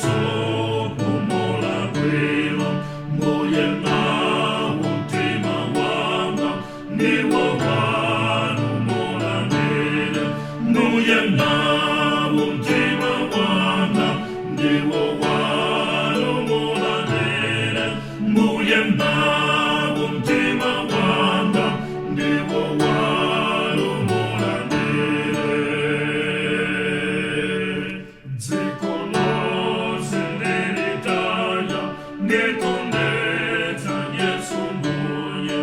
Sopumula bwino, Mbuye nawo mtima wanga, ndiwo wanu mulandire. Mbuye nawo mtima wanga, ndiwo wanu mulandire. Mbuye nawo mtima wanga, ndiwo wanu mulandire. Dziko lonse ndilitaya, ndikondetsa Yesu Mbuye,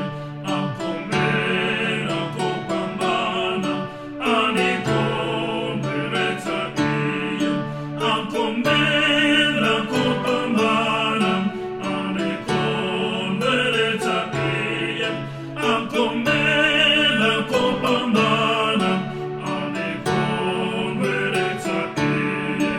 akomera kopambana, andikondweretsa iye. Akomera kopambana, andikondweretsa iye. Akomera kopambana, andikondweretsa iye.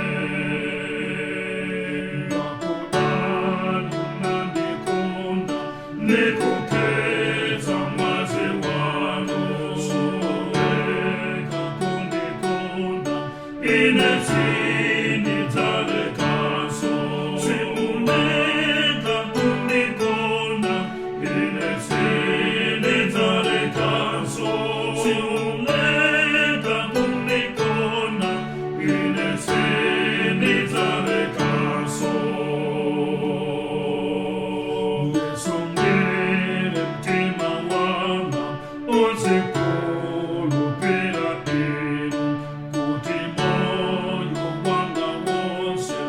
Ndakudani munandikonda, ndikukhetsa mwazi wanu. Siuleka kundikonda, ine sindidzalekanso. Siuleka kundikonda, ine sindidzalekanso. Siuleka kundikonda, ine sindidzalekanso. Ndisungire mtima wanga, uzikhulupira inu, kuti moyo wanga wonse.